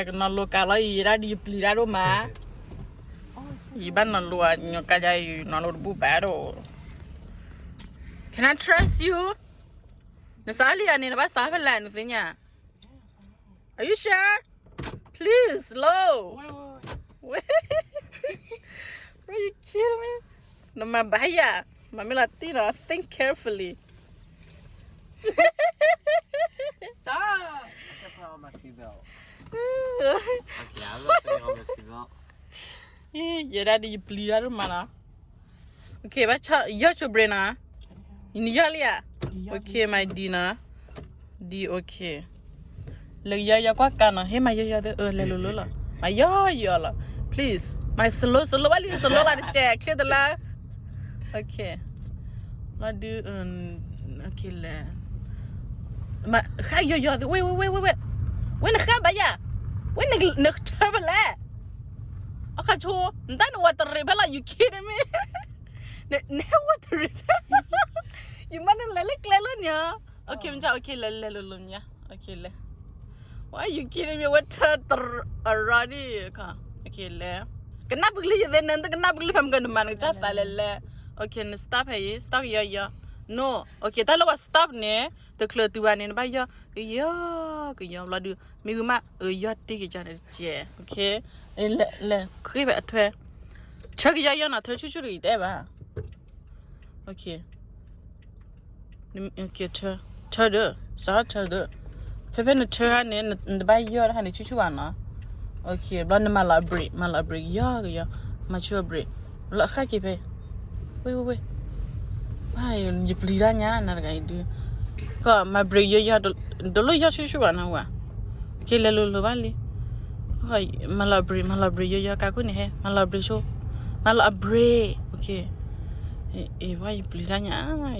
ကနီၤလိၤကးလီၤအံၤ ယဲဒၣ်ဒ်ယပျံၤတၢ်ဒိၣ်မး, ယဘၣ်နီၤလိၤ ညီကါယၤ ယနီၤလိၤတဘူၣ်ဘၣ်ဒိၣ်. Can I trust you? နစးလံယၤန့ၣ် နဘၣ်စးဖဲလဲၣ် နသ့ၣ်ညါ. Are you sure? Please, slow. Bro, you kidding me? နမၤဘၣ်ယၤ, မၤမ့ၢ်လီၤတံၢ်နီၤ, think carefully. Stop! I should put on my seatbelt. ယဲဒၣ်ဒ်ယပျံၤတၢ်ဒိၣ်မးနီၤ. Okay, ဘၣ်ယီၢ်ဆိ brake နီၤ. နယီၢ်လံဧါ. Okay, မၤဒံနီၤ, ဒံ okay. လဲၤယီၢ်ယီၢ်ကွၢ်ကါနီၤ, ဟ့ၣ်မၤယီၢ်ယီၢ်သ့ၣ် လဲၤလိၤလိၤလီၤ, မၤယီၢ်ယီၢ်လီၤ. Please, မၤ slow slow ဘၣ်လံ slow လီၤတကဲး clear တလါ. Okay, လီၤဒုး, okay လဲၤ, ဃၣ်ယီၢ်ယီၢ်သ့ၣ် ဝဲ ဝဲ ဝဲ ဝဲ ဝဲ နဃၣ်ဘၣ်ယၤ, ဝဲနထၢဖဲလဲၣ်. အခီဆိ, နတၢ်နဝဲတရံးဖဲလီၤ you kidding me? နဟဲဝဲတရံးဖဲ, ယမ့ၢ်နလဲၤလၢကျဲလၢန့ၣ်, okay မ့ၢ် okay လဲၤလဲၤလိၤလိၤမ့ၢ်, okay လဲၤ. Why you kidding me? ဝဲထၢတရံးအရၤဒ်, okay လဲၤ. ကနၣ်ပကလုၢ်ယသ့ၣ် နတကနၣ်ပကလုၢ် ဖဲမ့ၢ်ကနမၤနကစၢ်သးလဲၤလဲၤ. Okay န stop ဖဲအံၤ stop ကယီယီ, no, okay တၢ်လၢပှၤ stop န့ၣ် တချုးတုၤဘၣ်န့ၣ် နဘၣ်ယီၢ်ကယီကယီလီၤဒုး, မ့ၢ်ဂ့ၤမး ယီၢ်တံၢ်ကစၢ်န့ၣ်တကဲး, okay လဲၤ လဲၤဃ့ဖဲအထွဲ, ထၢကယီယီနီၤ, ထၢဆူၣ်ဆူၣ်တဂ့ၤ တအဲၣ်ဘၣ်. Okay, ထၢ, ထၢဒီး, စးထၢဒီး, ဖဲဖဲနထၢဟါန့ၣ် နတဘၣ်ယီၢ်တဟါန့ၣ် ဆူၣ်ဆူၣ်ဘၣ်နီၤ. Okay ဘျီနမၤလီၤအ brake, မၤလီၤအ brake ယီၢ်ကယီ, မၤဆူၣ်အ brake, ဘျီအဃၣ်က့ၤဖဲ, ဝဲ ဝဲ ဝဲ ယပျံၤတၢ်ညါ နၤတဂၤအံၤဒုး, ကမၤ brake ယီၢ်ယီၢ်, တလိၣ်ယီၢ်ဆူၣ်ဆူၣ်ဘၣ်နီၤဝဲ. Okay လဲၤလိၤလိၤဘၣ်လံ. မၤလီၤ brake, မၤလီၤ brake ယီၢ်ယီၢ် ကါခိၣ်န့ၣ်ဟဲ မၤလီၤ brake ဆိ, မၤလီၤအ brake. Okay, အ့ ဝဲယပျံၤတၢ်ညါ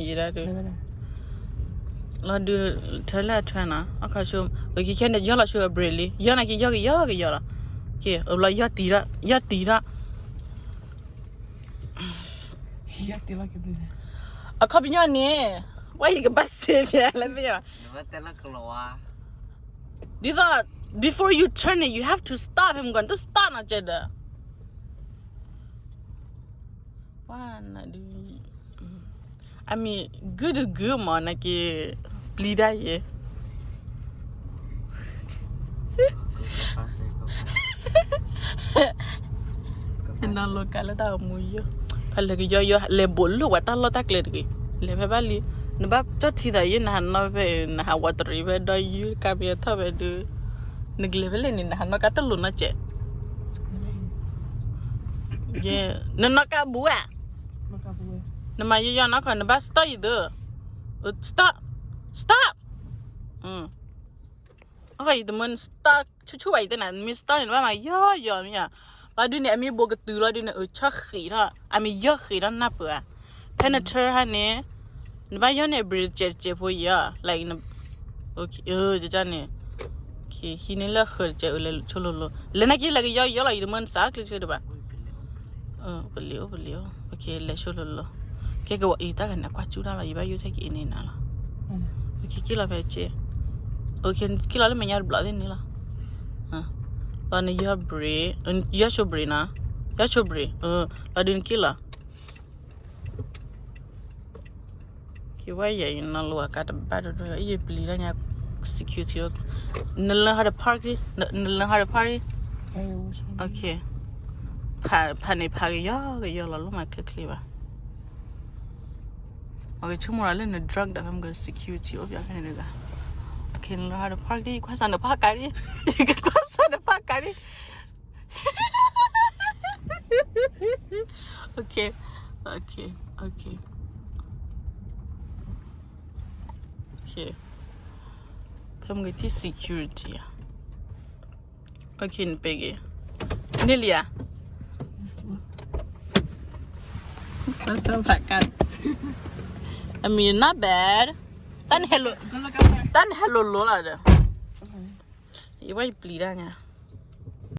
ယဲဒၣ်ဒုး, လီၤဒုး, ထၢလၢအထွဲနီၤ အခီဆိ, okay ခဲန့ၣ် ယီၢ်လီၤဆူအ brake လံ ယီၢ်နာ်က့ ယီၢ်ကယီကယီလီၤ. Okay အဘျီယီၢ်တံၢ်ထီၣ် ယီၢ်တံၢ်ထီၣ် အခီပညီန့ၣ်, ဝဲယကဘၣ်စ့ဖျဲးလၢသ့ၣ်ညါ, ဒ်သိး before you turn it, you have to stop him, ကွၢ် to stop နီၤ ကဲဒီး, ဝါနဒုး, အမံၤ good to good မး နက့ၤ ပျံၤတၢ်ယဲ နလိၤကါလၢတၢ်အိၣ်မူယိာ်, ဖဲလဲၤကယီယီ လဲၤဘိးလိာ်ဝဲတၢ်လီၢ်တၢ်ကျဲတဂ့ၤ, လဲၤဖဲဘၣ်လံ, နဘၣ်ကၠီၣ်ထံသးယဲ နဟးနီၣ်ဖဲ နဟးဝးတရံးဖဲဒီးယုၢ်ကါပယီၤထီၣ်ဖဲဒုး, နကလဲၤဖဲလဲၣ်န့ၣ် နဟးနီၣ်ကါတလိၤနီတစဲး, နနီၣ်ကါဘူးဧါ, နမၤယီယီနီၢ်ခီ နဘၣ် stop ယံၤသု, stop, stop, အဃိယတမ့ၢ် stop ဆူၣ်ဆူၣ်ဘၣ် ယတဲနၤ နမ့ၢ် stop န့ၣ် နဘၣ်မၤယီယီမ့ၢ်ဧါ, လီၤဒုးန့ၣ် အမ့ၢ်ဘိးကတုၤလီၤဒုးန့ၣ် အဆၢဃံးထီၣ် အမ့ၢ်ယီၢ်ဃံးထီၣ်နၢ်ပၢၢ်ဧါ, ဖဲန turn ဟါန့ၣ် နဘၣ်ယီၢ်န့ၣ် အ brake တစဲးတစဲးဖိယီၤ, like န့ၣ်, န့ၣ်, ဟံးန့ၢ်လၢဃၢၤတစဲးအၢ လဲၤဆိလိၤလိၤ လဲၤနာ်က့ လဲၤကယီယီလီၤ ယတမ့ၢ်နစးကျ့ကျ့တဘၣ်, ပလံၤအိၣ်ပလံၤအိၣ်, လဲၤဆိလိၤလိၤ, ကဲကဝီၤအံၤတၢ်ဂၤန့ၣ် အကွၢ်ကၠူတၢ်လီၤ ယဘၣ်ယိၣ်ထဲက့ၤအံၤန့ၣ်နၤလီၤ, က့ၤလီၤဖဲက့ၤ, က့ၤလီၤလၢမဲာ်ညါတဘျီသ့ၣ်န့ၣ်လီၤ, လီၤနယီၢ် brake, ယီၢ်ဆိ brake နီၤ, ယီၢ်ဆိ brake, လီၤဒုးနက့ၤလီၤ က့ၤဝဲယဲ ယနီၤလိၤအကါတဘၣ်ဒိၣ်ဒိၣ် ယပျံၤတၢ်ညါ security, န learn how to park လံ, န learn how to park လံ, ဖးန့ၣ်ဖးကယီကယီလီၤ လိၣ်မၤချ့ချ့ဘၣ်, အကဆိကမိၣ်လၢန drunk ဒီးဖဲမ့ၢ် security အိၣ်ဖဲန့ၣ်တဂၤ, န learn how to park လံ ယကွၢ်စၢ်နဖးကါလံ, ယကကွၢ်စၢ်နဖးကါလံ Okay, okay, okay, okay. ဖဲမ့ၢ်ကထံၣ် security ဧါ. Okay, နပ့ၤက့ၤ န့ၢ်လံဧါ. I mean, not bad. တၢ်နဟဲလိၤလိၤလီၤဒီး ယဝဲယပျံၤတၢ်ညါ.